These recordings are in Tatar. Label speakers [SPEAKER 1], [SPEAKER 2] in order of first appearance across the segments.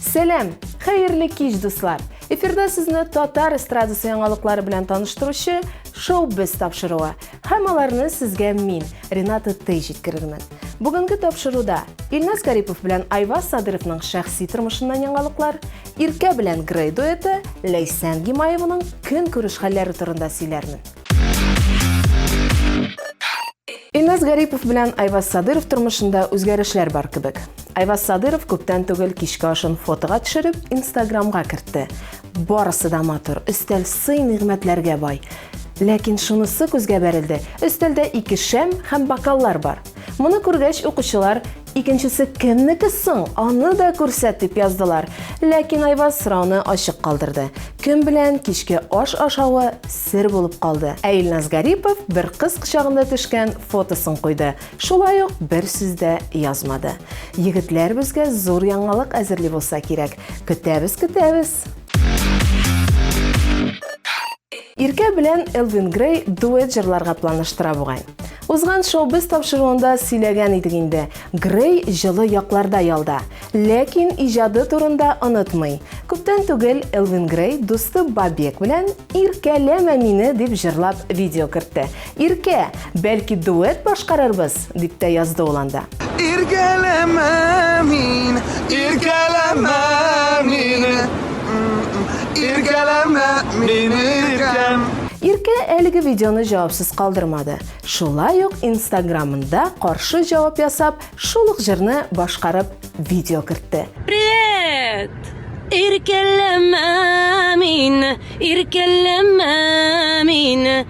[SPEAKER 1] Сәлам! Хәерле кич, дуслар! Эфирда сезне татар эстрадасы яңалыклары белән таныштыручы Шоу Без тапшыруы. Һәм аларны сезгә мин, Рената Тей җиткерермен. Бүгенге тапшыруда Илназ Гарипов белән Айваз Садыровның шәхси тормышыннан яңалыклар, Иркә белән Грей дуэты, Ләйсән Гимаеваның көнкүреш хәлләре турында сөйләрмен. Илназ Гарипов белән Айваз Садыров тормышында үзгәрешләр бар кебек. Айваз Садыров күптән түгел кичке ашын фотога төшереп, Инстаграмга кертте. Барысы да матур, өстәл сый-нигъмәтләргә бай. Ләкин шунысы күзгә бәрелде, өстәлдә ике шәм һәм бокаллар бар. Моны күргәч, укучылар Икенчесе кемнеке соң? Аны да күрсәт, дип яздылар. Ләкин Айваз сорауны ачык калдырды. Кем белән кичке аш ашавы сер булып калды. Ә Илназ Гарипов бер кыз кочагында төшкән фотосын куйды. Шулай ук бер сүз дә язмады. Егетләр безгә зур яңалык әзерли булса кирәк. Көтәбез, көтәбез! Иркә белән Элвин Грей дуэт җырларга планлаштыра бугай. Узган шоу-без тапшыруында сөйләгән идек инде, Грей җылы якларда ялда. Ләкин иҗады турында онытмый. Күптән түгел Элвин Грей дусты Бабек белән Иркәләмә мине дип җырлап видео кертте. Иркә, бәлки дуэт башкарырбыз, дип тә язды ул анда.
[SPEAKER 2] Иркәләмә мин, иркәләмә мине, иркәләмә мине, иркәм.
[SPEAKER 1] Иркә әлеге видеоны җавапсыз калдырмады. Шулай ук Инстаграмында каршы җавап ясап, шул ук җырны башкарып видео кертте.
[SPEAKER 3] Привет! Иркәләмә мине, иркәләмә мине,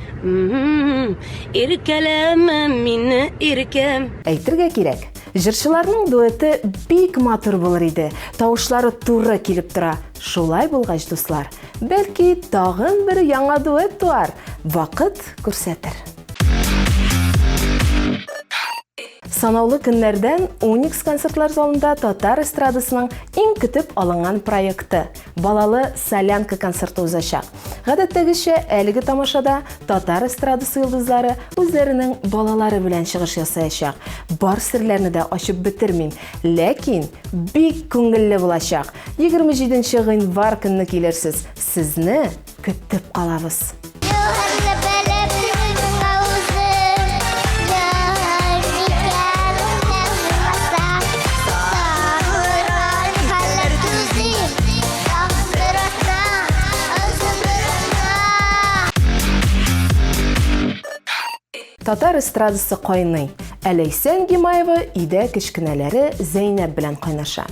[SPEAKER 3] иркәләмә мине, иркәм.
[SPEAKER 1] Әйтергә кирәк, җырчыларның дуэты бик матур булыр иде, тавышлары туры килеп тора. Шулай булгач, дуслар, бәлки тагын бер яңа дуэт туар, вакыт күрсәтер. Санаулы көннәрдән Уникс концертлар залында татар эстрадасының иң көтеп алынган проекты Балалы солянка концерты узачак. Гадәттәгечә, әлеге тамашада татар эстрадасы йолдызлары үзләренең балалары белән чыгыш ясаячак. Бар серләрне дә ачып бетермим, ләкин бик күңелле булачак. 27 гыйнвар көнне килерсез, сезне көтеп калабыз. Татар эстрадасы кайный. Ә Ләйсән Гимаева өйдә кечкенәләре Зәйнәб белән кайнаша.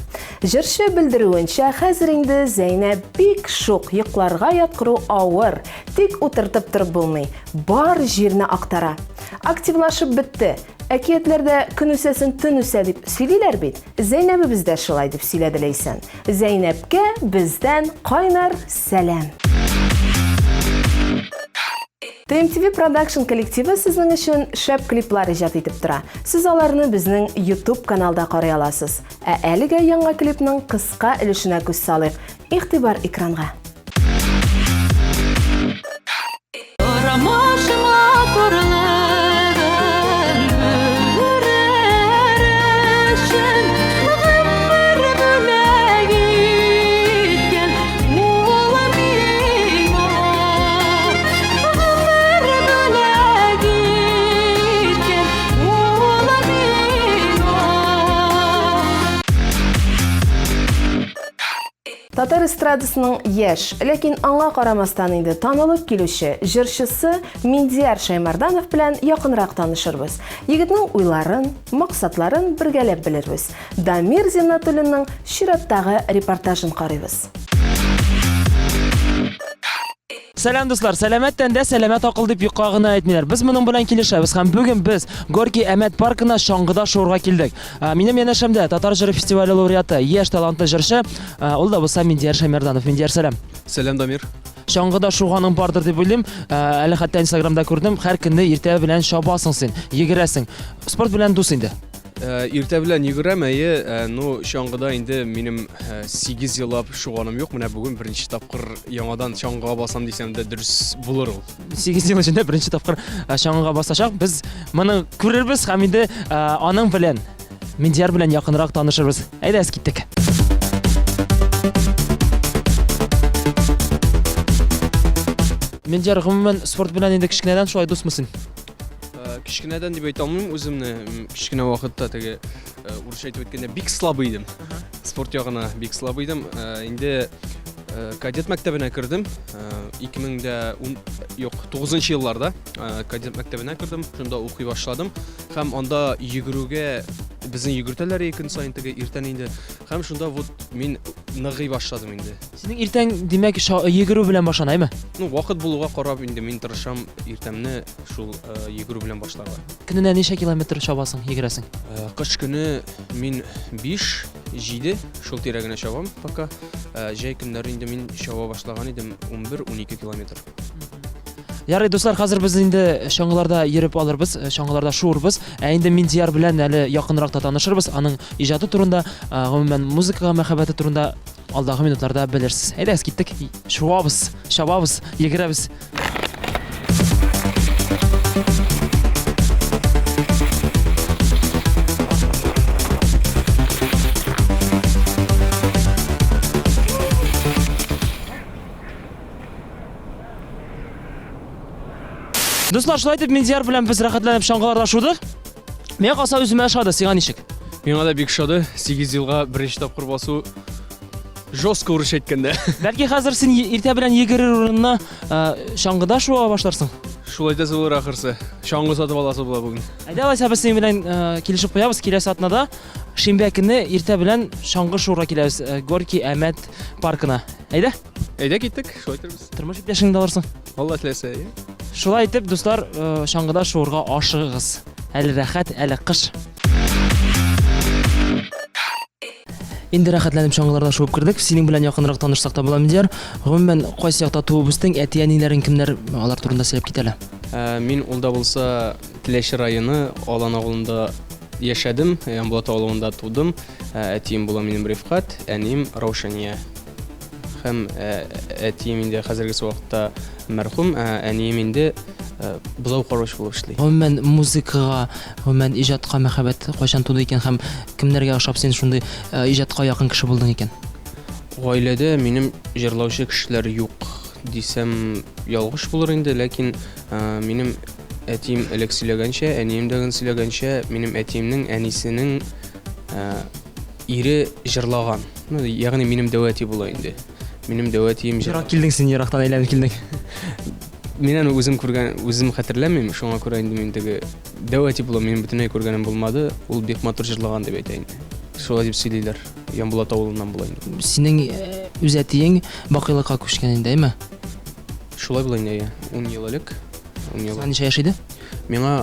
[SPEAKER 1] Җырчы белдерүенчә, хәзер инде Зәйнәб бик шук, йокларга яткыру авыр, тик утыртып торып булмый, бар җирне актара. Активлашып бетте. Әкиятләрдә көн үсәсен төн үсә дип сөйлиләр бит, Зәйнәбебез дә шулай дип сөйләде Ләйсән. Зәйнәбкә бездән кайнар сәлам! TMTV Production коллективы сезнең өчен шәп клиплар иҗат итеп тора. Сез аларны безнең YouTube каналда карый аласыз. Ә әлегә яңа клипның кыска өлешенә күз салыйк. Игътибар экранга!
[SPEAKER 3] Тормыш матурлыгын күрер өчен гомер бүләк иткән ул миңа. Гомер бүләк иткән ул миңа.
[SPEAKER 1] Татар эстрадасының яшь, ләкин аңа карамастан инде танылып килүче җырчысы Миндияр Шәймәрданов белән якынрак танышырбыз. Егетнең уйларын, максатларын бергәләп белербез. Дамир Зиннатуллинның чираттагы репортажын карыйбыз.
[SPEAKER 4] Сәлам, дуслар! Сәламәт тәндә сәламәт акыл дип юкка гына әйтмиләр. Без моның белән килешәбез һәм бүген без Горький Әмәт паркына чаңгыда шуырга килдек. Минем янәшәмдә татар җыры фестивале лауреаты, яшь талантлы җырчы, ул да булса Миндияр Шәймәрданов. Миндияр, сәлам.
[SPEAKER 5] Сәлам, Дамир.
[SPEAKER 4] Чаңгыда шуганың бардыр дип уйлыйм. Әле хәтта Инстаграмда күрдем, һәр көнне иртә белән чабасың син, йөгерәсең. Спорт белән дус инде.
[SPEAKER 5] Э, иртә белән йөгерәм, әйе, э, ну чаңгыда инде минем 8 э, еллап шуганым юк. Менә бүген беренче тапкыр яңадан чаңгыга басам дисәм дә дөрес булыр ул.
[SPEAKER 4] 8 ел эчендә беренче тапкыр чаңгыга басачак. Без моны күрербез һәм инде аның белән Миндияр белән якынрак танышырбыз. Әйдәгез киттек. Миндияр, гомумән, спорт белән инде кечкенәдән шулай дусмы син?
[SPEAKER 5] Э, кечкенәдән дип әйтә алмыйм үземне. Кечкенә вакытта теге э, урысча әйтеп әйткәндә бик слабый идем. Спорт ягына бик слабый идем. Э, инде кадет мәктәбенә кердем. 2010 юк, 9 елларда кадет мәктәбенә кердем. Шунда укый башладым. Һәм анда йөгерүгә безне йөгертәләр көн саен теге иртән инде. Һәм шунда вот мин ныгый башладым инде.
[SPEAKER 4] Синең иртәң, димәк, йөгерү белән башлана, әйме?
[SPEAKER 5] Ну, вакыт булуга карап инде мин тырышам иртәмне шул э, йөгерү белән башларга.
[SPEAKER 4] Көненә ничә километр чабасың, йөгерәсең?
[SPEAKER 5] Э, кыш көне мин 5, 7 шул тирә генә чабам пока. Э, җәй көннәре инде мин чаба башлаган идем 11-12 километр.
[SPEAKER 4] Ярый, дуслар, хәзер без инде чаңгыларда йөреп алырбыз, э, чаңгыларда шуырбыз. Ә инде Миндияр белән әле якынрак та танышырбыз. Аның иҗаты турында, э, гомумән музыкага мәхәббәте турында алдагы минутларда белерсез. Әйдәгез, киттек. Шуабыз, чабабыз, йөгерәбез. Дуслар, шулай итеп Миндияр белән без рәхәтләнеп чаңгыларда шудык. Миңа калса үземә ошады, сиңа ничек?
[SPEAKER 5] Миңа да бик ошады. 8 елга беренче тапкыр басу жестко урысча әйткәндә.
[SPEAKER 4] Бәлки хәзер син иртә белән йөгерер урынына э, чаңгыда шуа башларсың.
[SPEAKER 5] Шулай да булыр ахырсы. Чаңгы сатып аласы була бүген.
[SPEAKER 4] Әйдә алайса без синең белән э, килешеп куябыз. Киләсе атнада шимбә көне иртә белән чаңгы шуырга киләбез э, Горький Әмәт паркына. Әйдә.
[SPEAKER 5] Әйдә киттек, шулай итәрбез.
[SPEAKER 4] Тормыш иптәшеңне дә алырсың.
[SPEAKER 5] Алла теләсә, әйе.
[SPEAKER 4] Шулай итеп, дуслар, э, чаңгыда шуырга ашыгыгыз. Әле рәхәт, әле кыш. Инде рәхәтләнеп чаңгыларда шуып кердек. Синең белән якынрак танышсак та була, Миндияр. Гомумән, кайсы якта туып үстең, әти-әниләрең кемнәр, алар турында сөйләп кит әле.
[SPEAKER 5] Ә, Мин ул да булса Теләче районы Алан авылында яшәдем, Ямбулат авылында тудым. Ә, Әтием була минем Рифкать, әнием Раушания. Һәм әтием инде хәзергесе вакытта мәрхүм, ә әнием инде бозау караучы булып эшли.
[SPEAKER 4] Гомумән, музыкага, гомумән, иҗатка мәхәббәт кайчан туды икән һәм кемнәргә ошап син шундый иҗатка якын кеше булдың икән?
[SPEAKER 5] Гаиләдә минем җырлаучы кешеләр юк дисәм, ялгыш булыр инде, ләкин минем әтием элек сөйләгәнчә, әнием дә сөйләгәнчә, минем әтиемнең әнисенең Ире җырлаган. Ну, ягъни минем дәү әти була инде. Минем дәү әтием
[SPEAKER 4] җыр. Ерак килдең син, ерактан әйләнеп килдең.
[SPEAKER 5] Мин аны үзем күргән, үзем хәтерләмим, шуңа күрә инде мин теге дәү әти була, минем бөтенләй күргәнем булмады. Ул бик матур җырлаган дип әйтә инде. Шулай дип сөйлиләр. Ямбулат авылыннан була инде.
[SPEAKER 4] Синең э, үз әтиең бакыйлыкка күчкән инде, әйме?
[SPEAKER 5] Шулай була инде, әйе. 10 ел элек.
[SPEAKER 4] 10 ел. Сиңа ничә яшь иде?
[SPEAKER 5] Миңа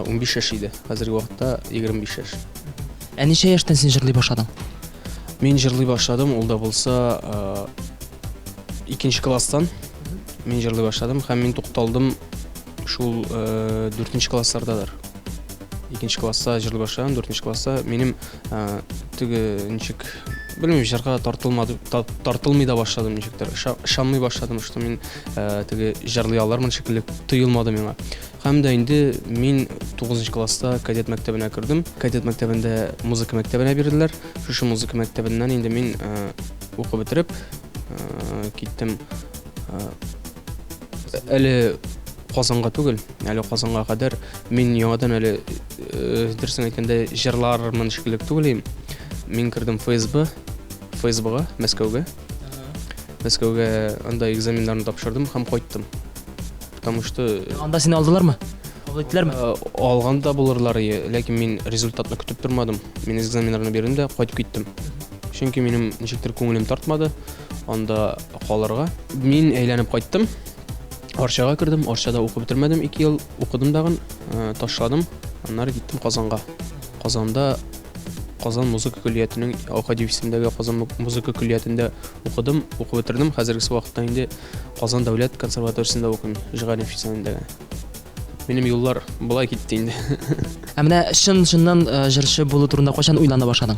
[SPEAKER 5] 15 яшь иде. Хәзерге вакытта 25 яшь.
[SPEAKER 4] Ә ничә яшьтән син җырлый башладың?
[SPEAKER 5] Мин җырлый башладым, ул да булса икенче класстан мин җырлый башладым һәм мин тукталдым шул дүртенче класслардадыр. Икенче класста җырлый башладым, дүртенче класста минем теге ничек белмим, җырга тартылмады, тартылмый да башладым ничектер. Ышанмый башладым, что мин теге җырлый алырмын шикелле тоелмады миңа. Һәм дә инде мин 9 класста кадет мәктәбенә кердем. Кадет мәктәбендә музыка мәктәбенә бирделәр. Шушы музыка мәктәбеннән инде мин э, укып бетереп э, киттем. Э, әле Казанга түгел, әле Казанга кадәр мин яңадан әле дөресен әйткәндә җырлармын шикелле түгел идем. Мин кердем ФСБ, ФСБга, Мәскәүгә. Мәскәүгә анда экзаменнарны тапшырдым һәм кайттым. Потому что... Э,
[SPEAKER 4] Анда сине алдылармы? Кабул иттеләрме?
[SPEAKER 5] Э, алган да булырлар, ләкин мин результатны көтеп тормадым. Мин экзаменнарны бирдем дә кайтып киттем. Чөнки минем ничектер күңелем тартмады анда калырга. Мин әйләнеп кайттым. Арчага кердем, Арчада укып бетермәдем, 2 ел укыдым дагын, э, ташладым. Аннары киттем Казанга. Казанда Казан музыка көллиятенең Аухадиев исемендәге Казан музыка көллиятендә укыдым, укып бетердем. Хәзергесе вакытта инде Казан дәүләт консерваториясендә укыйм, Жигалин исемендәге. Минем юллар болай китте инде.
[SPEAKER 4] Ә менә чын-чыннан э, җырчы булу турында кайчан уйлана башладың?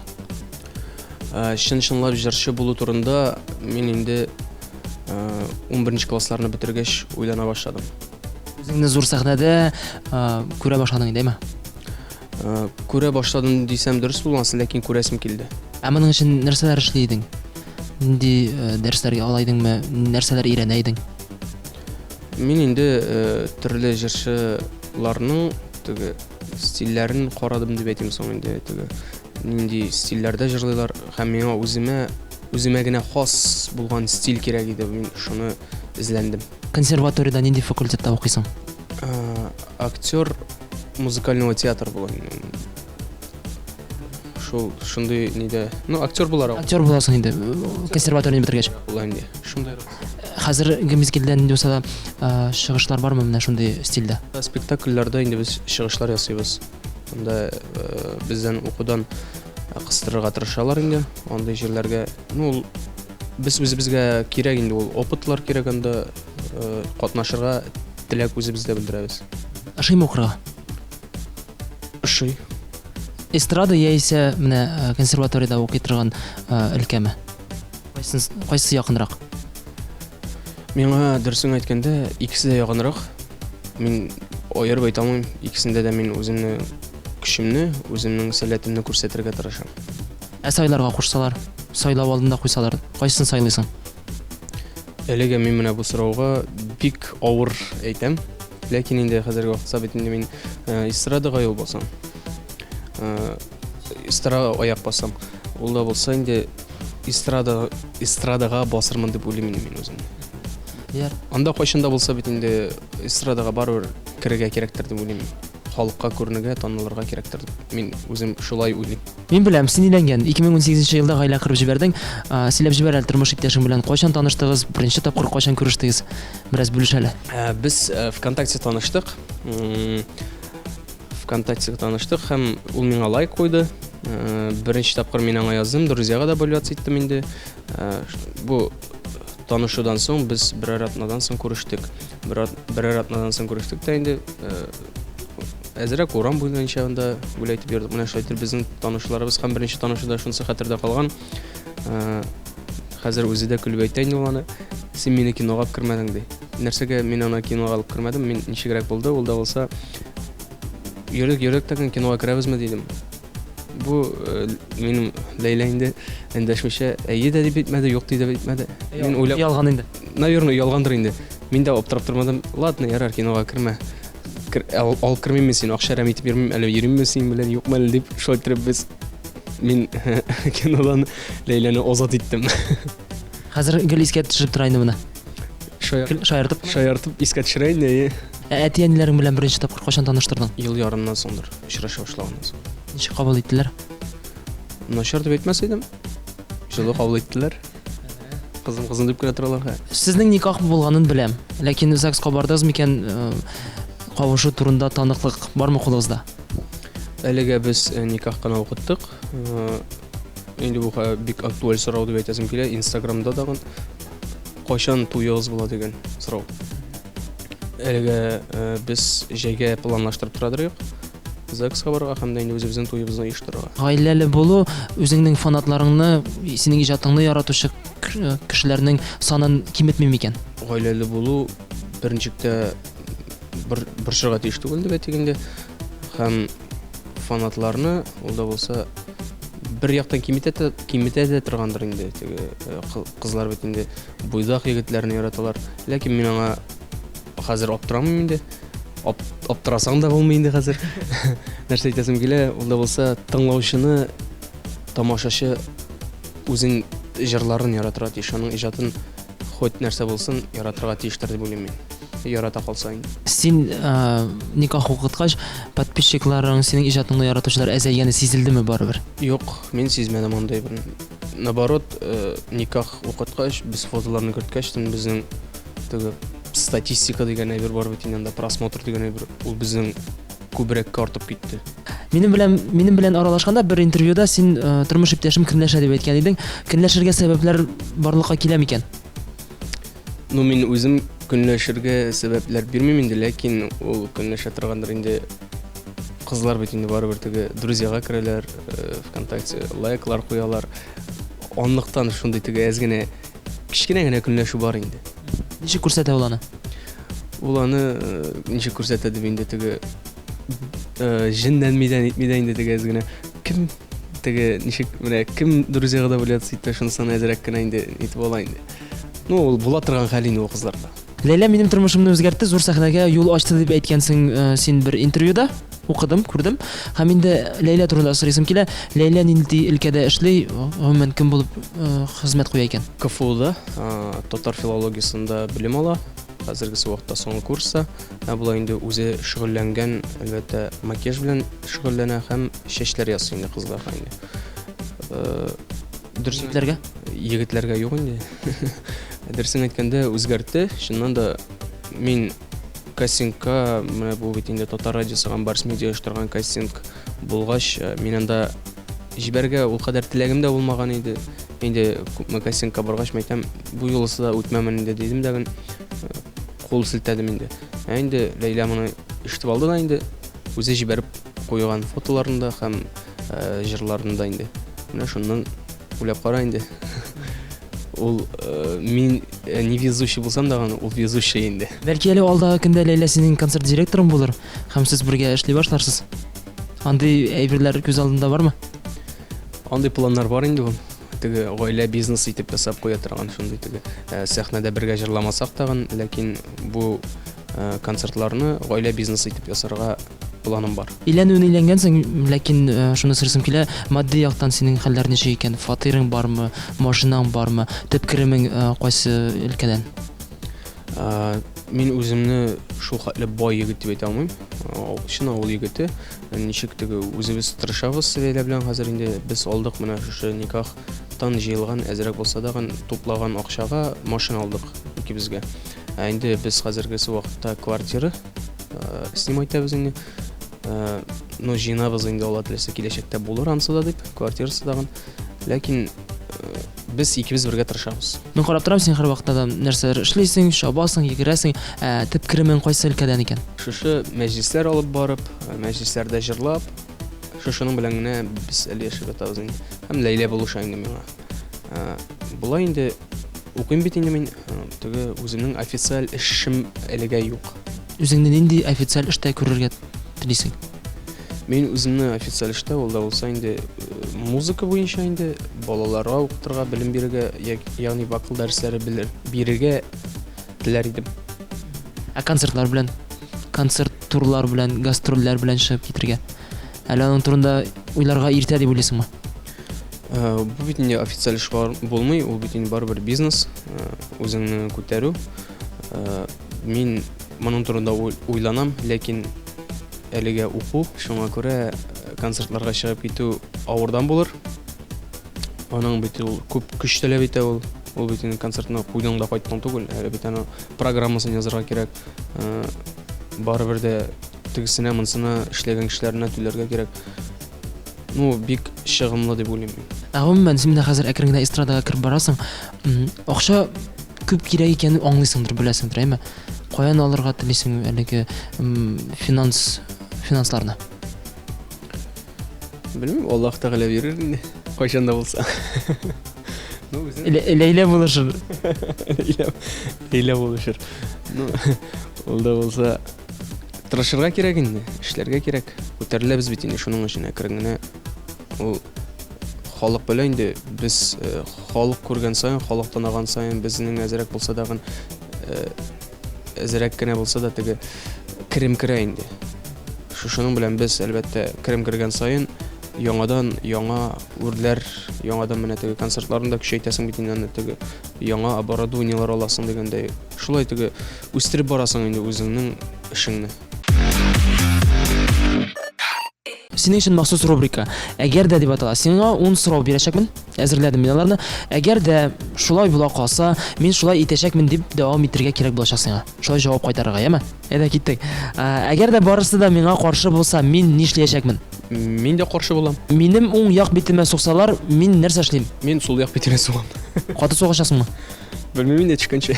[SPEAKER 5] Э, чын-чынлап җырчы булу турында мин инде 11 э, классларны бетергәч уйлана башладым.
[SPEAKER 4] Үзеңне зур сәхнәдә күрә башладың инде, әйме?
[SPEAKER 5] Күрә башладым дисәм дөрес булмас, ләкин күрәсем килде.
[SPEAKER 4] Ә моның өчен нәрсәләр эшли идең? Нинди дәресләргә ала идеңме? Нәрсәләр өйрәнә идең?
[SPEAKER 5] Мин инде э, төрле җырчыларның теге стильләрен карадым дип әйтим соң инде теге нинди стильләрдә җырлыйлар һәм миңа үземә үземә генә хас булган стиль кирәк иде мин шуны эзләндем.
[SPEAKER 4] Консерваториядә нинди факультетта укыйсың?
[SPEAKER 5] Э, актер музыкального театра була шул шундый нидә ну актер буларак
[SPEAKER 4] актер буласың инде консерваторияне бетергәч
[SPEAKER 5] була инде шундый
[SPEAKER 4] хәзерге мизгелдә нинди булса да чыгышлар бармы менә шундый стильдә
[SPEAKER 5] спектакльләрдә инде без чыгышлар ясыйбыз анда бездән укудан кыстырырга тырышалар инде андый җирләргә ну ул без үзебезгә кирәк инде ул опытлар кирәк анда катнашырга теләк үзебездә белдерәбез.
[SPEAKER 4] Ошыймы укырга?
[SPEAKER 5] Ошый.
[SPEAKER 4] Эстрада яисә менә э, консерваториядә укый торган э, өлкәме? Кайсысы, кайсысы якынрак?
[SPEAKER 5] Миңа дөресен әйткәндә, икесе дә якынрак. Мин аерып әйтә алмыйм. Икесендә дә мин үземне көчемне, үземнең сәләтемне күрсәтергә тырышам.
[SPEAKER 4] Ә сайларга кушсалар, сайлау алдында куйсалар, кайсысын сайлыйсың?
[SPEAKER 5] Әлегә мин менә бу сорауга бик авыр әйтәм. Ләкин инде хәзерге вакытта бит инде мин э, эстрадага юл басам. Э, эстрада аяк басам. Ул да булса инде эстрада эстрадага басырмын дип уйлыйм инде мин үземне.
[SPEAKER 4] Яр.
[SPEAKER 5] Анда кайчан да булса бит инде эстрадага барыбер керергә кирәктер дип уйлыйм. Халыкка күренергә, танылырга кирәктер дип мин үзем шулай уйлыйм.
[SPEAKER 4] Мин беләм, син өйләнгән. 2018 елда гаилә корып җибәрдең. Сөйләп җибәр әле, тормыш иптәшең белән кайчан таныштыгыз, беренче тапкыр кайчан күрештегез? Бераз бүлеш әле.
[SPEAKER 5] Ә, без э, ВКонтакте таныштык. ВКонтакте таныштык һәм ул миңа лайк куйды. Э, беренче тапкыр мин аңа яздым, друзьяга добавляться иттем инде. Э, бу танышудан соң без берәр атнадан соң күрештек. Берәр атнадан соң күрештек тә инде әзрәк урам буенча анда гулять итеп йөрдек. Менә шулай итеп безнең танышуларыбыз һәм беренче танышуда шунысы хәтердә калган. Хәзер үзе дә көлеп әйтә инде ул аны. Син мине кинога алып кермәдең ди. Нәрсәгә мин аны кинога алып кермәдем? Мин ничегрәк булды, ул да булса йөрдек, йөрдек тә кинога керәбезме дидем. Бу э, минем Ләйлә инде эндәшмичә әйе дә дип әйтмәде, юк ди дә әйтмәде.
[SPEAKER 4] Мин уйлап Ялган инде.
[SPEAKER 5] Наверное, ялгандыр инде. Мин дә аптырап тормадым. Ладно, ярар, кинога кермә. Кер, ал, алып кермим мин сине, акча әрәм итеп йөрмим, әле йөримме синең белән, юкмы әле дип, шулай иттереп без мин кинодан Ләйләне озат иттем.
[SPEAKER 4] Хәзер гел искә төшереп тора инде моны.
[SPEAKER 5] Шаяртып. Шаяртып искә төшерә инде.
[SPEAKER 4] Ә әти-әниләрең белән беренче тапкыр кайчан таныштырдың?
[SPEAKER 5] Ел ярымнан соңдыр, очраша башлаганнан соң.
[SPEAKER 4] Ничек кабул иттеләр?
[SPEAKER 5] Начар дип әйтмәс идем. Җылы кабул иттеләр. Кызым, кызым дип кенә торалар. Хә.
[SPEAKER 4] Сезнең никах булганын беләм. Ләкин ЗАГСка бардыгыз микән? Э, кавышу турында таныклык бармы кулыгызда?
[SPEAKER 5] Әлегә без э, никах кына укыттык. Э, инде бу бик актуаль сорау дип әйтәсем килә. Инстаграмда тагын кайчан туегыз була дигән сорау. Әлегә без җәйгә планлаштырып торадыр юк. ЗАГСка барырга һәм дә инде үзебезнең туебызны оештырырга.
[SPEAKER 4] Гаиләле булу үзеңнең фанатларыңны, синең иҗатыңны яратучы кешеләрнең санын киметми микән?
[SPEAKER 5] Гаиләле булу берничек тә борчырга тиеш түгел дип әйтик инде. Һәм фанатларны ул да булса бер яктан киметә дә, киметә дә торгандыр инде. Теге э, кызлар бит инде буйдак егетләрне яраталар. Ләкин мин аңа хәзер аптырамыйм инде. Аптырасаң да булмый инде хәзер. Нәрсә әйтәсем килә, ул да булса тыңлаучыны тамашачы үзен җырларын яратырга тиеш, аның иҗатын хоть нәрсә булсын яратырга тиештер дип уйлыйм мин. Ярата калса инде.
[SPEAKER 4] Син э, никах укыткач, подписчикларың, синең иҗатыңны яратучылар әзәйгәне сизелдеме барыбер?
[SPEAKER 5] Юк, мин сизмәдем андый бер. Наоборот, э, никах укыткач, без фотоларны керткәч, безнең теге статистика дигән әйбер бар бит инде анда, просмотр дигән әйбер, ул безнең күбрәккә артып китте.
[SPEAKER 4] Минем белән минем белән аралашканда бер интервьюда син э, тормыш иптәшем көнләшә дип әйткән идең. Көнләшергә сәбәпләр барлыкка килә микән?
[SPEAKER 5] Ну, мин үзем көнләшергә сәбәпләр бирмим инде, ләкин ул көнләшә торгандыр инде. Кызлар бит инде барыбер теге друзьяга керәләр, э, ВКонтакте лайклар куялар. Анлыктан шундый теге әз генә Кечкенә генә көнләшү бар инде.
[SPEAKER 4] Ничек күрсәтә ул аны?
[SPEAKER 5] Ул аны э, ничек күрсәтә дип инде теге э, җеннәнми дә нитми дә инде теге әз генә. Кем теге ничек менә кем друзьяга добавляться итә, шунысын әзрәк кенә инде нитеп ала инде. Ну, ул була торган хәл инде ул кызларда.
[SPEAKER 4] Ләйлә минем тормышымны үзгәртте, зур сәхнәгә юл ачты дип әйткәнсең э, син бер интервьюда. Укыдым, күрдем. Һәм инде Ләйлә турында сорыйсым килә. Ләйлә нинди өлкәдә эшли, гомумән кем булып э, хезмәт куя икән?
[SPEAKER 5] КФУда э, татар филологиясендә белем ала. Хәзергесе вакытта соңгы курста. Ә болай инде үзе шөгыльләнгән, әлбәттә, макияж белән шөгыльләнә һәм чәчләр ясый инде кызларга инде. Э, дөресен
[SPEAKER 4] Егетләргә?
[SPEAKER 5] Егетләргә юк инде. Дөресен әйткәндә, үзгәртте. Чыннан да мин кастингка, менә бу бит инде Татар радиосы һәм Барс Медиа оештырган кастинг булгач, э, мин анда җибәргә ул кадәр теләгем дә булмаган иде. Инде күпме кастингка баргач, мен әйтәм, бу юлысы да үтмәмен инде дидем дә мин э, кул селтәдем инде. Ә инде Ләйлә моны ишетеп алды да инде үзе җибәреп куйган фотоларын да һәм э, җырларын да инде. Менә шуннан уйлап кара инде. Ул э, мин э, невезучий булсам да, ул везучий инде.
[SPEAKER 4] Бәлки әле алдагы көндә Ләйлә синең концерт директорың булыр һәм сез бергә эшли башларсыз. Андый әйберләр күз алдында бармы?
[SPEAKER 5] Андый планнар бар инде ул. Теге гаилә бизнес итеп ясап куя торган шундый теге э, сәхнәдә бергә җырламасак тагын, ләкин бу э, концертларны гаилә бизнесы итеп ясарга планым бар.
[SPEAKER 4] Өйләнүен өйләнгәнсең, ләкин э, шуны сорыйсым килә, матди яктан синең хәлләр ничек икән? Фатирың бармы, машинаң бармы, төп керемең э, кайсы өлкәдән?
[SPEAKER 5] Э, мин үземне шул хәтле бай егет дип әйтә алмыйм. Чын авыл егете. Ничек теге үзебез тырышабыз Ләйлә белән хәзер инде без алдык менә шушы никахтан җыелган әзрәк булса да туплаган акчага машина алдык икебезгә. Ә инде без хәзергесе вакытта квартира Э, снимать итәбез инде. Э, ну, җыенабыз инде, Алла теләсә, киләчәктә булыр ансы да дип, квартирасы тагын. Ләкин э, без икебез бергә тырышабыз.
[SPEAKER 4] Мин карап торам, син һәрвакытта да нәрсәләр эшлисең, чабасың, йөгерәсең. Ә, төп керемең кайсы өлкәдән икән?
[SPEAKER 5] Шушы мәҗлесләр алып барып, мәҗлесләрдә җырлап, шушының белән генә без әле яшәп ятабыз инде. Һәм Ләйлә булыша инде миңа. Болай инде укыйм бит инде мин, теге үземнең официаль эшем әлегә юк.
[SPEAKER 4] Үзеңне нинди официаль эштә күрергә телисең?
[SPEAKER 5] Мин үземне официаль эштә, ул да булса инде музыка буенча инде балаларга укытырга, белем бирергә, ягъни вокал дәресләре бирергә теләр идем.
[SPEAKER 4] Ә концертлар белән, концерт турлар белән, гастрольләр белән чыгып китергә? Әле аның турында уйларга иртә дип уйлыйсыңмы?
[SPEAKER 5] Э, бу бит инде официаль эш булмый, ул бит инде барыбер бизнес, э, үзеңне күтәрү. Э, мин моның турында уйланам, ләкин әлегә уку, шуңа күрә концертларга чыгып китү авырдан булыр. Аның бит ул күп көч таләп итә ул. Ул бит инде концертны куйдың да кайттың түгел, әле бит аның программасын язарга кирәк. Барыбер дә тегесенә, монысына эшләгән кешеләренә түләргә кирәк. Ну, бик чыгымлы дип уйлыйм мин.
[SPEAKER 4] Ә гомумән, син менә хәзер әкрен генә эстрадага кереп барасың. Акча күп кирәк икәнен аңлыйсыңдыр, беләсеңдер, әйме? Каян алырга телисең әлеге финанс финансларны?
[SPEAKER 5] Белмим, Аллаһ Тәгалә бирер инде, кайчан да булса.
[SPEAKER 4] Ну, үзең Ләйлә булышыр.
[SPEAKER 5] Ләйлә, Ләйлә булышыр. Ну, ул да булса Тырышырга кирәк инде, эшләргә кирәк. Күтәреләбез бит инде шуның өчен әкрен генә. Ул халык белә инде, без э, халык күргән саен, халык таныган саен безнең әзрәк булса да э, әзрәк кенә булса да теге керем керә инде. Шушының белән без әлбәттә керем кергән саен яңадан яңа үрләр, яңадан менә теге концертларны да көчәйтәсең бит инде аны теге яңа оборудованиелар аласың дигәндәй. Шулай теге Үстереп барасың инде үзеңнең эшеңне.
[SPEAKER 4] Синең өчен махсус рубрика. Әгәр дә дип атала. Сиңа 10 сорау бирәчәкмен. Әзерләдем мин аларны. Әгәр дә шулай була калса, мин шулай итәчәкмен дип дәвам итәргә кирәк булачак сиңа. Шулай җавап кайтарырга, яме? Әйдә, киттек. Әгәр дә барысы да миңа каршы булса, мин нишләячәкмен?
[SPEAKER 5] Мин дә каршы булам.
[SPEAKER 4] Минем уң як битемә суксалар, мин нәрсә эшлим?
[SPEAKER 5] Мин сул як битемә сугам.
[SPEAKER 4] Каты сугачаксыңмы?
[SPEAKER 5] Белмим инде төшкәнче.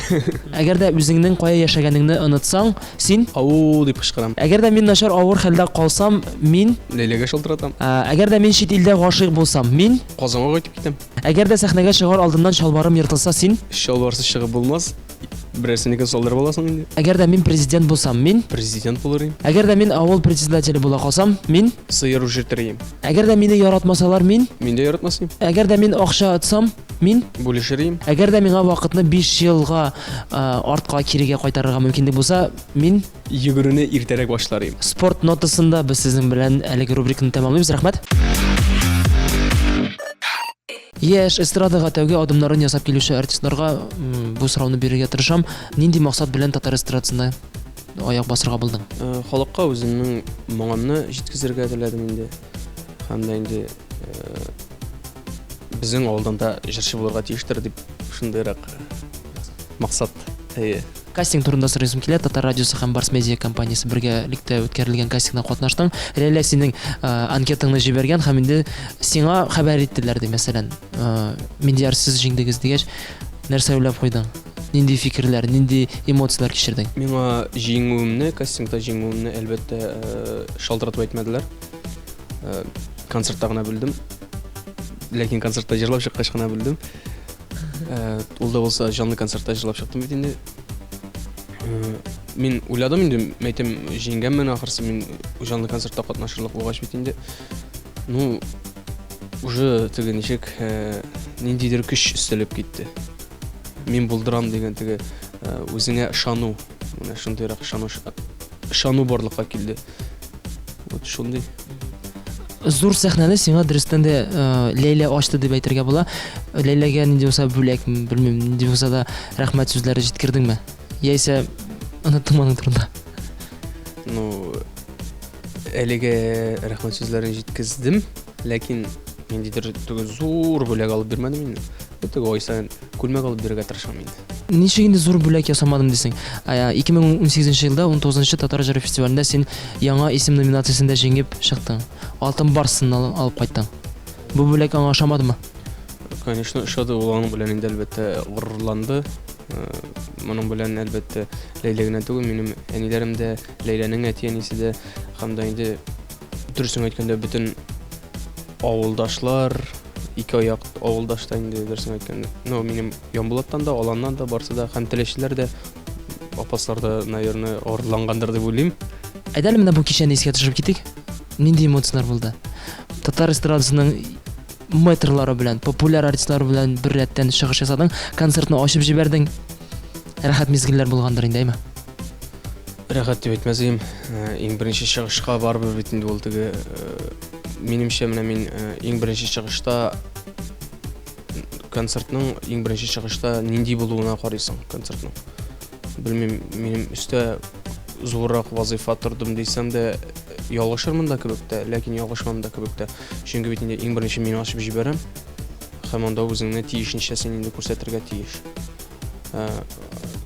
[SPEAKER 4] Әгәр дә үзеңнең кая яшәгәнеңне онытсаң, син?
[SPEAKER 5] Ау дип кычкырам.
[SPEAKER 4] Әгәр дә мин начар авыр хәлдә калсам, мин?
[SPEAKER 5] Ләйләгә шалтыратам.
[SPEAKER 4] Әгәр дә мин чит илдә гашыйк булсам, мин?
[SPEAKER 5] Казанга кайтып китәм.
[SPEAKER 4] Әгәр дә сәхнәгә чыгар алдыннан чалбарым ертылса, син?
[SPEAKER 5] Чалбарсыз чыгып булмас. Берәрсенекен салдырып аласың инде.
[SPEAKER 4] Әгәр дә мин президент булсам, мин?
[SPEAKER 5] Президент булыр идем.
[SPEAKER 4] Әгәр дә мин авыл председателе була калсам, мин?
[SPEAKER 5] Сыер үрчетер идем.
[SPEAKER 4] Әгәр дә мине яратмасалар, мин?
[SPEAKER 5] Мин дә яратмас идем.
[SPEAKER 4] Әгәр дә мин акча отсам, Мин
[SPEAKER 5] Бүлешер идем.
[SPEAKER 4] Әгәр дә миңа вакытны 5 елга артка кирегә кайтарырга мөмкинлек булса, мин
[SPEAKER 5] Йөгерүне иртәрәк башлар идем.
[SPEAKER 4] Спорт нотасында без сезнең белән әлеге рубриканы тәмамлыйбыз. Рәхмәт. Яшь эстрадага тәүге адымнарын ясап килүче артистларга бу сорауны бирергә тырышам. Нинди максат белән татар эстрадасына аяк басырга булдың?
[SPEAKER 5] Э, халыкка үземнең моңымны җиткезергә теләдем инде. Һәм дә инде э, безнең авылдан да җырчы булырга тиештер дип шундыйрак максат. Әйе.
[SPEAKER 4] Кастинг турында сорыйсым килә. Татар радиосы һәм Барс Медиа компаниясе бергәлектә үткәрелгән кастингта катнаштың. Ләйлә синең э, анкетаңны җибәргән һәм инде сиңа хәбәр иттеләр ди, мәсәлән, э, Миндияр сез җиңдегез дигәч, нәрсә уйлап куйдың? Нинди фикерләр, нинди эмоцияләр кичердең?
[SPEAKER 5] Миңа җиңүемне, кастингта җиңүемне, әлбәттә, э, шалтыратып әйтмәделәр. Концертта гына белдем. Ләкин концертта җырлап чыккач кына белдем. Ул да булса җанлы концертта җырлап чыктым бит инде. Мин уйладым инде, мәйтәм, җиңгәнмен ахырсы, мин җанлы концертта катнашырлык булгач бит инде. Ну, уже теге ничек, ниндидер көч өстәлеп китте. Мин булдырам дигән теге үзеңә ышану, менә шундыйрак ышану, ышану барлыкка килде. Вот шундый.
[SPEAKER 4] Зур сәхнәне сиңа дөрестән дә э, Ләйлә ачты дип әйтергә була. Ләйләгә нинди булса бүләк, белмим, нинди булса да рәхмәт сүзләре җиткердеңме? Яисә оныттың аның турында?
[SPEAKER 5] Ну, әлегә рәхмәт сүзләрен җиткездем, ләкин ниндидер теге зур бүләк алып бирмәдем инде. Теге ай саен күлмәк алып бирергә тырышам инде.
[SPEAKER 4] Ничек инде зур бүләк ясамадым дисең? 2018 елда 19 татар җыры фестивалендә син Яңа исем номинациясендә җиңеп чыктың. Алтын барсын алып кайттың. Бу бүләк аңа ошамадымы?
[SPEAKER 5] Конечно, ошады. Ул аның белән инде әлбәттә горурланды. Э, моның белән әлбәттә Ләйлә генә түгел, минем әниләрем дә, Ләйләнең әти-әнисе дә һәм дә инде дөресен әйткәндә бөтен авылдашлар, ике аяк авылдаш та инде дөресен әйткәндә. Ну, минем Ямбулаттан да, Аланнан да барсы да һәм Теләчеләр дә, Апаслар да, наверное, горурлангандыр дип уйлыйм.
[SPEAKER 4] Әйдә әле менә бу кичәне искә төшереп китик. Нинди эмоцияләр булды? Татар эстрадасының мэтрлары белән, популяр артистлар белән бер рәттән чыгыш ясадың, концертны ачып җибәрдең. Рәхәт мизгелләр булгандыр инде, әйме?
[SPEAKER 5] Рәхәт дип әйтмәс идем. Э, иң беренче чыгышка барыбер бит инде ул теге э, минемчә менә мин э, иң беренче чыгышта концертның иң беренче чыгышта нинди булуына карыйсың концертның. Белмим, минем өстә зуррак вазыйфа тордым дисәм дә ялгышырмын да кебек тә, ләкин ялгышмам да кебек тә. Чөнки бит инде иң беренче мин ачып җибәрәм һәм анда үзеңне тиешенчә син инде күрсәтергә тиеш. Э,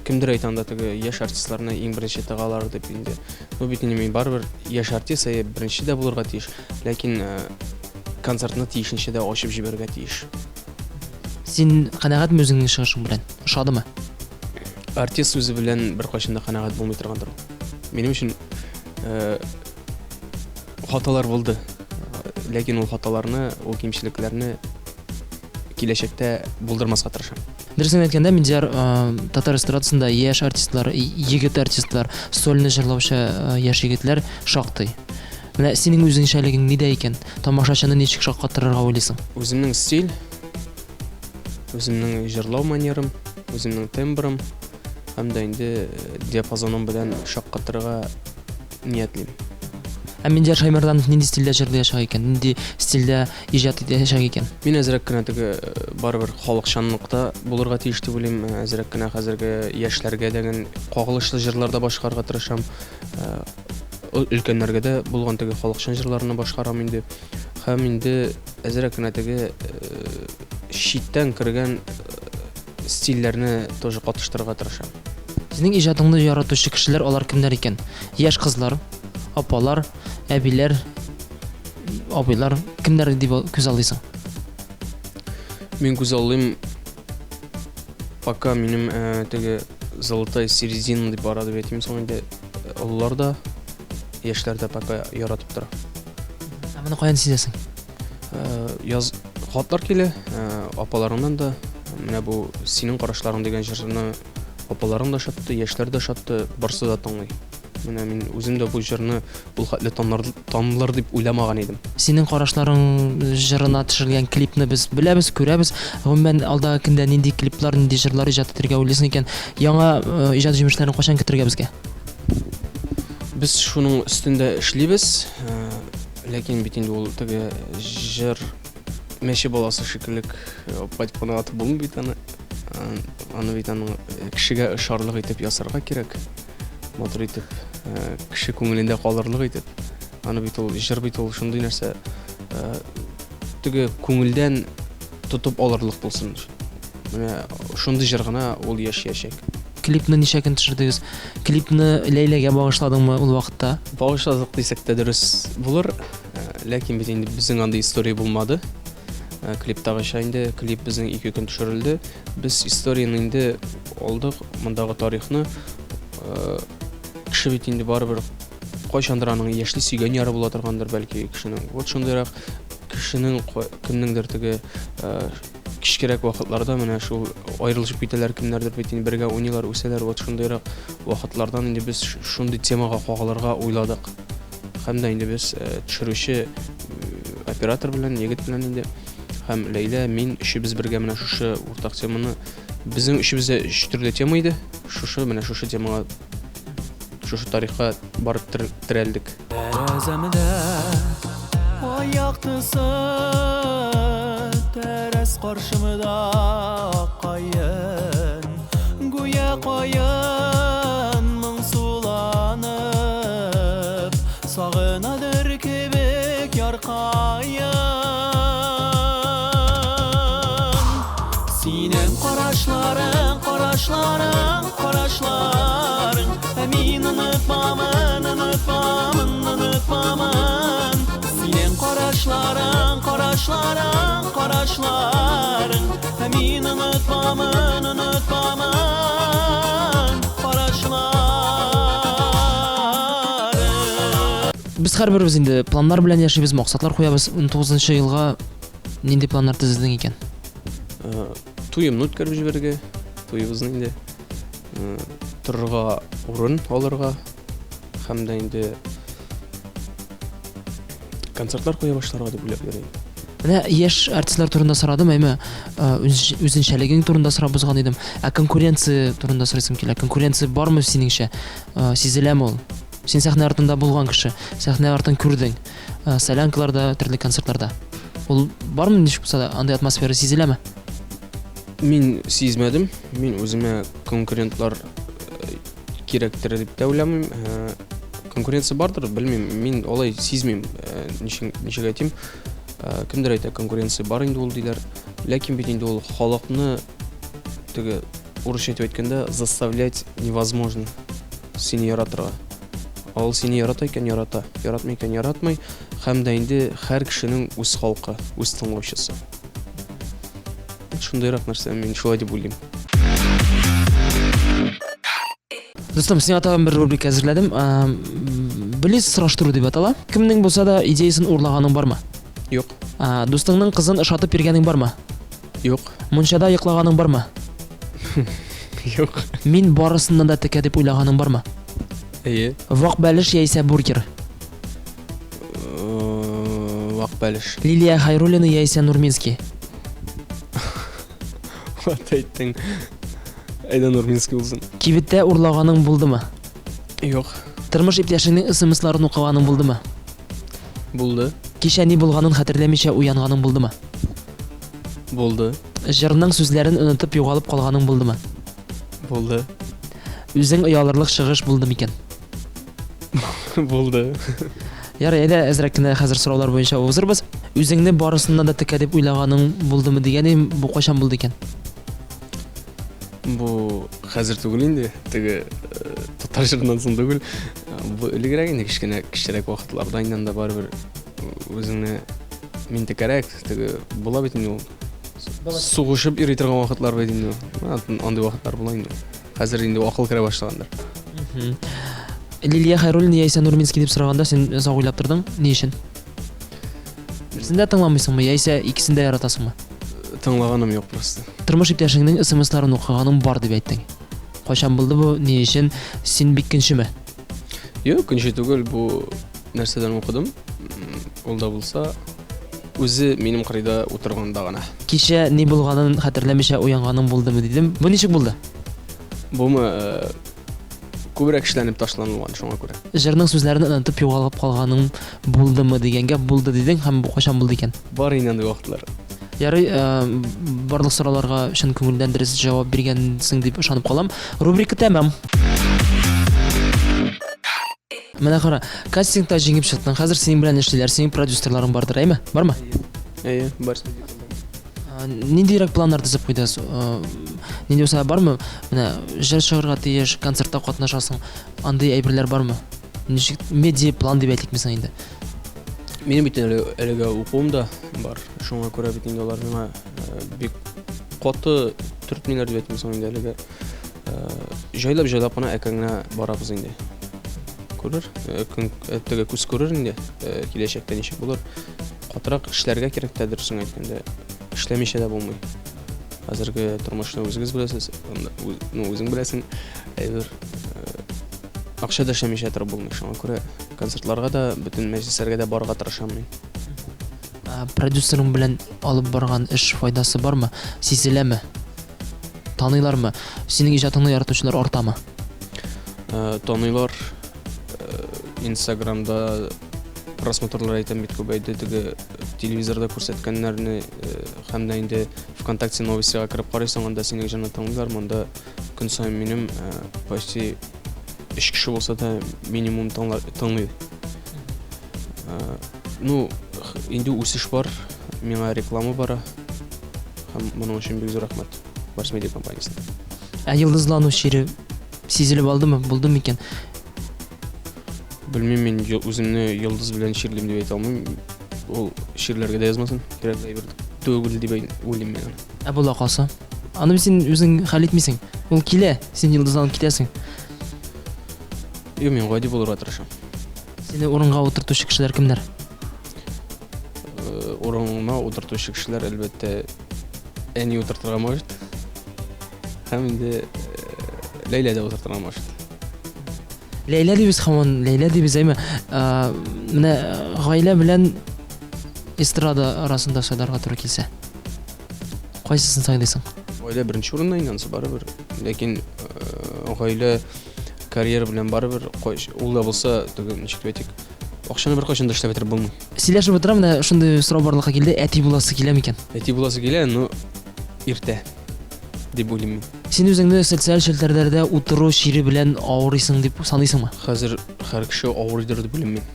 [SPEAKER 5] кемдер әйтә анда теге яшь артистларны иң беренче тыгалар дип инде. Ну бит инде мин барыбер яшь артист, әйе, беренче дә булырга тиеш. Ләкин э, концертны тиешенчә дә ачып җибәрергә тиеш.
[SPEAKER 4] Син канәгатьме үзеңнең чыгышың белән? Ошадымы?
[SPEAKER 5] Артист үзе белән беркайчан да канәгать булмый торгандыр ул. Минем өчен э, хаталар булды. Ләкин ул хаталарны, ул кимчелекләрне киләчәктә булдырмаска тырышам.
[SPEAKER 4] Дөресен әйткәндә, Миндияр э, татар эстрадасында яшь артистлар, егет артистлар, сольно җырлаучы э, яшь егетләр шактый. Менә синең үзенчәлегең нидә икән? Тамашачыны ничек шаккатырырга уйлыйсың?
[SPEAKER 5] Үземнең стиль, үземнең җырлау манерам, үземнең тембрым һәм дә инде э, диапазоным белән шаккатырырга ниятлим.
[SPEAKER 4] Ә Миндияр Шаймарданов нинди стильдә җырлаячак икән? Нинди стильдә иҗат итәчәк икән?
[SPEAKER 5] Мин әзрәк кенә теге э, барыбер халыкчанлыкта булырга тиеш дип уйлыйм. Э, әзрәк кенә хәзерге яшьләргә дигән кагылышлы җырлар да башкарырга тырышам. Э, өлкәннәргә дә булган теге халыкчан җырларны башкарам инде. Һәм инде әзрәк кенә теге читтән кергән стильләрне тоже катыштырырга тырышам.
[SPEAKER 4] Синең иҗатыңны яратучы кешеләр алар кемнәр икән? Яшь кызлар, апалар, әбиләр, абыйлар кемнәр дип күз алдыйсың?
[SPEAKER 5] Мин күз алдыйм, пока минем э, теге золотая середина дип бара дип әйтим соң инде олылар да, яшьләр дә пока яратып тора.
[SPEAKER 4] Ә моны каян сизәсең?
[SPEAKER 5] Э, яз хатлар килә, э, апаларыңнан да. Менә бу синең карашларың дигән җырны апаларың да ошатты, яшьләр дә ошатты, барсы да тыңлый. Менә мин үзем дә бу җырны ул хәтле таныр, танылыр дип уйламаган идем.
[SPEAKER 4] Синең карашларың җырына төшерелгән клипны без беләбез, күрәбез. Гомумән, алдагы көндә нинди клиплар, нинди җырлар иҗат итәргә уйлыйсың икән? Яңа э, иҗат җимешләрен кайчан көтергә безгә?
[SPEAKER 5] Без шуның өстендә эшлибез. Э, ләкин бит инде ул теге җыр мәче баласы шикелле кайтып кына атып булмый бит аны. Аны бит аның кешегә ошарлык итеп ясарга кирәк. Матур итеп, кеше күңелендә калырлык итеп. Аны бит ул җыр бит ул шундый нәрсә, теге күңелдән тотып алырлык булсын. Менә шундый җыр гына ул яшәячәк.
[SPEAKER 4] Клипны ничә көн төшердегез? Клипны Ләйләгә багышладыңмы ул вакытта?
[SPEAKER 5] Багышладык дисәк тә дөрес булыр. Ләкин бит инде безнең андый история булмады. Клиптагыча инде клип безнең 2 көн төшерелде. Без историяне инде алдык, мондагы тарихны. Кеше бит инде барыбер кайчандыр аның яшьли сөйгән яры була торгандыр бәлки кешенең. Вот шундыйрак кешенең кемнеңдер теге кечкерәк вакытларда менә шул аерылышып китәләр кемнәрдер бит инде бергә уйныйлар, үсәләр. Вот шундыйрак вакытлардан инде без шундый темага кагылырга уйладык. Һәм дә инде без төшерүче оператор белән, егет белән инде һәм Ләйлә, мин өчебез бергә менә шушы уртак теманы безнең өчебездә өч төрле тема иде. Шушы менә шушы темага шушы тарихка барып терәлдек.
[SPEAKER 6] Тәрәзәмдә ай яктысы, тәрәз каршымда каен, гүя каен моңсуланып, сагынадыр кебек яркаен. Синең карашларың, карашларың, карашларың, ә мин онытмамын, онытмамын, онытмамын. Синең карашларың, карашларың, карашларың, ә мин онытмамын, онытмамын, карашларың.
[SPEAKER 4] Без һәрберебез инде планнар белән яшибез, максатлар куябыз. 19 елга нинди планнар төзедең икән?
[SPEAKER 5] Туемны үткәреп җибәрергә, туебызны инде торырга урын алырга һәм дә инде концертлар куя башларга дип уйлап йөрим.
[SPEAKER 4] Менә яшь артистлар турында сорадым, әмма үзенчәлегең турында сорап узган идем. Ә конкуренция турында сорыйсым килә. Конкуренция бармы синеңчә? Сизеләме ул? Син сәхнә артында булган кеше, сәхнә артын күрдең. Солянкаларда, төрле концертларда. Ул бармы ничек булса да, андый атмосфера сизеләме?
[SPEAKER 5] Мин сизмәдем. Мин үземә конкурентлар кирәктер дип тә уйламыйм. Конкуренция бардыр, белмим. Мин алай сизмим. Ничек, ничек әйтим? Кемдер әйтә, конкуренция бар инде ул диләр. Ләкин бит инде ул халыкны теге урысча итеп әйткәндә заставлять невозможно сине яратырга. Ул сине ярата икән, ярата, яратмый икән, яратмый. Һәм дә инде һәр кешенең үз халкы, үз тыңлаучысы. Шундыйрак нәрсә, мин шулай дип уйлыйм.
[SPEAKER 4] Дустым, сиңа тагын бер рубрика әзерләдем. Блиц сораштыру дип атала. Кемнең булса да идеясын урлаганың бармы?
[SPEAKER 5] Юк.
[SPEAKER 4] Дустыңның кызын ошатып йөргәнең бармы?
[SPEAKER 5] Юк.
[SPEAKER 4] Мунчада йоклаганың бармы?
[SPEAKER 5] Юк.
[SPEAKER 4] Мин барысыннан да текә дип уйлаганың бармы?
[SPEAKER 5] Әйе.
[SPEAKER 4] Вак бәлеш яисә бургер?
[SPEAKER 5] Вак бәлеш.
[SPEAKER 4] Лилия Хайруллина яисә Нурминский?
[SPEAKER 5] Вот әйттең. Әйдә Нурминский булсын.
[SPEAKER 4] Кибеттә урлаганың булдымы?
[SPEAKER 5] Юк.
[SPEAKER 4] Тормыш иптәшеңнең смсларын укыганың булдымы?
[SPEAKER 5] Булды.
[SPEAKER 4] Кичә ни булганын хәтерләмичә уянганың булдымы?
[SPEAKER 5] Булды.
[SPEAKER 4] Җырның сүзләрен онытып югалып калганың булдымы?
[SPEAKER 5] Булды.
[SPEAKER 4] Үзең оялырлык чыгыш булды микән?
[SPEAKER 5] Булды.
[SPEAKER 4] Ярый, әйдә, әзрәк кенә хәзер сораулар буенча узырбыз. Үзеңне барысыннан да текә дип уйлаганың булдымы дигәнем, бу кайчан булды икән?
[SPEAKER 5] Бу хәзер түгел инде, теге э, татар җырыннан соң түгел. Бу элегрәк инде кечкенә кечерәк вакытларда инде анда барыбер үзеңне мин текәрәк, теге була бит инде ул. Сугышып йөри торган вакытлар бит инде. Андый вакытлар була инде. Хәзер инде акыл керә башлагандыр.
[SPEAKER 4] Лилия Хайруллина яисә Нурминский дип сораганда син озак уйлап тордың. Ни өчен? Берсен дә тыңламыйсыңмы яисә икесен дә яратасыңмы?
[SPEAKER 5] Тыңлаганым юк просто.
[SPEAKER 4] Тормыш иптәшеңнең смсларын укыганың бар дип әйттең. Кайчан булды бу? Ни өчен? Син бик көнчеме?
[SPEAKER 5] Юк, көнче түгел, бу нәрсәдән укыдым. Ул да булса, үзе минем кырыйда утырганда гына.
[SPEAKER 4] Кичә ни булганын хәтерләмичә уянганың булдымы дидем. Бу ничек булды?
[SPEAKER 5] Бумы э, күбрәк эшләнеп ташланылган, шуңа күрә.
[SPEAKER 4] Җырның сүзләрен онытып югалып калганың булдымы дигәнгә булды дидең һәм бу кайчан булды икән?
[SPEAKER 5] Бар инде андый вакытлар.
[SPEAKER 4] Ярый, э, барлык сорауларга чын күңелдән дөрес җавап биргәнсең дип ышанып калам. Рубрика тәмам. Менә кара, кастингта җиңеп чыктың. Хәзер синең белән эшлиләр, синең продюсерларың бардыр, әйме? Бармы?
[SPEAKER 5] Әйе, бар.
[SPEAKER 4] Ниндирәк планнар төзеп куйдыгыз? Нинди булса бармы? Менә җыр чыгарга тиеш, концертта катнашасың. Андый әйберләр бармы? Ничек медиа план дип әйтик мисың инде?
[SPEAKER 5] Минем бит әле әлегә укуым да бар. Шуңа күрә бит инде алар миңа бик каты төртмиләр дип әйтим соң инде әлегә. Җайлап-җайлап кына әкрен генә барабыз инде. Күрер, көн теге күз күрер инде, киләчәктә ничек булыр. Катырак эшләргә кирәк тә дөресен әйткәндә, эшләмичә дә булмый. Хәзерге тормышны үзегез беләсез, ну үзең беләсең, әйбер акча да эшләмичә торып булмый. Шуңа күрә концертларга да, бөтен мәҗлесләргә дә барырга тырышам мин.
[SPEAKER 4] Продюсерың белән алып барган эш файдасы бармы? Сизеләме? Таныйлармы? Синең иҗатыңны яратучылар артамы?
[SPEAKER 5] Таныйлар. Инстаграмда просмотрлар әйтәм бит күбәйде, теге телевизорда күрсәткәннәрне һәм дә инде ВКонтакте новостига кереп карыйсың, анда синең җырны тыңлыйлар, монда көн саен минем почти өч кеше булса да минимум тыңлый. Ну, инде үсеш бар, миңа реклама бара. Һәм моның өчен бик зур рәхмәт Барс Медиа компаниясенә.
[SPEAKER 4] Ә йолдызлану чире сизелеп алдымы, булды микән?
[SPEAKER 5] Белмим, мин үземне йолдыз белән чирлим дип әйтә алмыйм. Ул чирләргә дә язмасын, кирәкле әйбер түгел дип уйлыйм мин аны.
[SPEAKER 4] Ә була калса? Аны бит син үзең хәл итмисең. Ул килә, син йолдызланып китәсең.
[SPEAKER 5] Юк, мин гади булырга тырышам.
[SPEAKER 4] Сине урынга утыртучы кешеләр кемнәр?
[SPEAKER 5] Э, урынына утыртучы кешеләр, әлбәттә, әни утыртырга может. Һәм инде э, Ләйлә дә утыртырга может.
[SPEAKER 4] Ләйлә дибез һаман, Ләйлә дибез, әйме? Э, менә гаилә белән эстрада арасында сайларга туры килсә. Кайсысын сайлыйсың?
[SPEAKER 5] Гаилә беренче урында инде, анысы барыбер. Ләкин гаилә карьера белән барыбер, ул да булса, теге ничек дип әйтик, акчаны беркайчан да эшләп бетереп булмый.
[SPEAKER 4] Сөйләшеп утырам, менә шундый сорау барлыкка килде, әти буласы килә микән?
[SPEAKER 5] Әти буласы килә, но иртә дип уйлыйм мин.
[SPEAKER 4] Син үзеңне социаль челтәрләрдә утыру чире белән авырыйсың дип саныйсыңмы?
[SPEAKER 5] Хәзер һәр кеше авырыйдыр дип уйлыйм мин.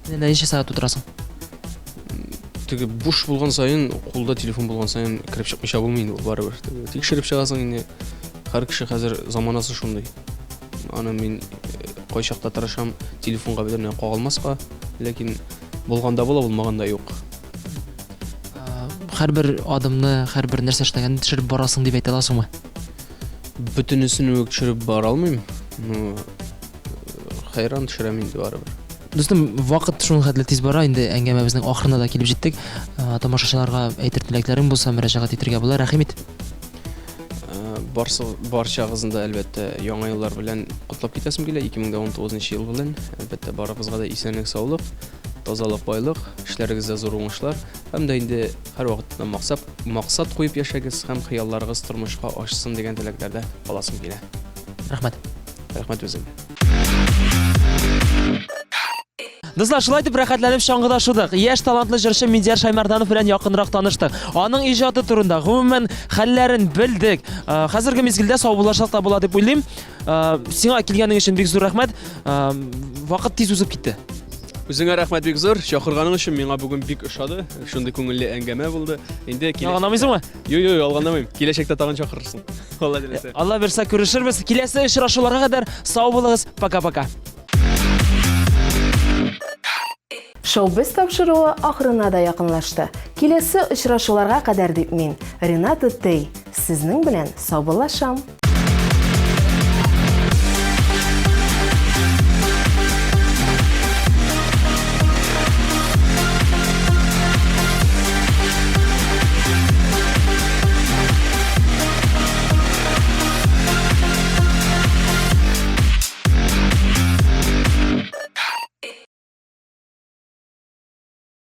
[SPEAKER 4] Көненә ничә сәгать утырасың?
[SPEAKER 5] Теге буш булган саен, кулда телефон булган саен кереп чыкмыйча булмый инде ул барыбер. Тикшереп чыгасың инде. Һәр кеше хәзер заманасы шундый. Аны мин э, кайчакта тырышам телефонга бөтенләй кагылмаска, ләкин булганда була, булмаганда юк.
[SPEAKER 4] Һәрбер адымны, һәрбер нәрсә эшләгәнне төшереп барасың дип әйтә аласыңмы?
[SPEAKER 5] Бөтенесен үк төшереп бара алмыйм. Ну, хәйран төшерәм инде барыбер.
[SPEAKER 4] Дустым, вакыт шуның хәтле тиз бара, инде әңгәмәбезнең ахырына да килеп җиттек. Тамашачыларга әйтер теләкләрең булса, мөрәҗәгать итәргә була. Рәхим ит.
[SPEAKER 5] Барсы, барчагызны да, әлбәттә, яңа еллар белән котлап китәсем килә, 2019 ел белән. Әлбәттә, барыгызга да исәнлек, саулык, тазалык, байлык, эшләрегездә зур уңышлар һәм дә инде һәрвакытта да максат, максат куеп яшәгез һәм хыялларыгыз тормышка ашсын дигән теләкләрдә каласым килә.
[SPEAKER 4] Рәхмәт.
[SPEAKER 5] Рәхмәт үзеңә.
[SPEAKER 4] Дуслар, шулай итеп рәхәтләнеп чаңгыда шудык. Яшь талантлы җырчы Миндияр Шаймарданов белән якынрак таныштык. Аның иҗаты турында, гомумән, хәлләрен белдек. Э, хәзерге мизгелдә саубуллашсак та була дип уйлыйм. Э, сиңа килгәнең өчен бик зур рәхмәт. Э, вакыт тиз узып китте.
[SPEAKER 5] Үзеңә рәхмәт бик зур. Чакырганың өчен миңа бүген бик ошады. Шундый күңелле әңгәмә булды. Инде киләчәктә...
[SPEAKER 4] Ялганламыйсыңмы?
[SPEAKER 5] Юк, юк, ялганламыйм. Киләчәктә тагын чакырырсың. Алла теләсә.
[SPEAKER 4] Алла бирсә күрешербез. Киләсе очрашуларга кадәр сау булыгыз. Пока-пока.
[SPEAKER 1] Шоу-біз тапшыруы ахырына да якынлашты. Киләсе очрашуларга кадәр дип мин, Рената Тей, сезнең белән саубуллашам.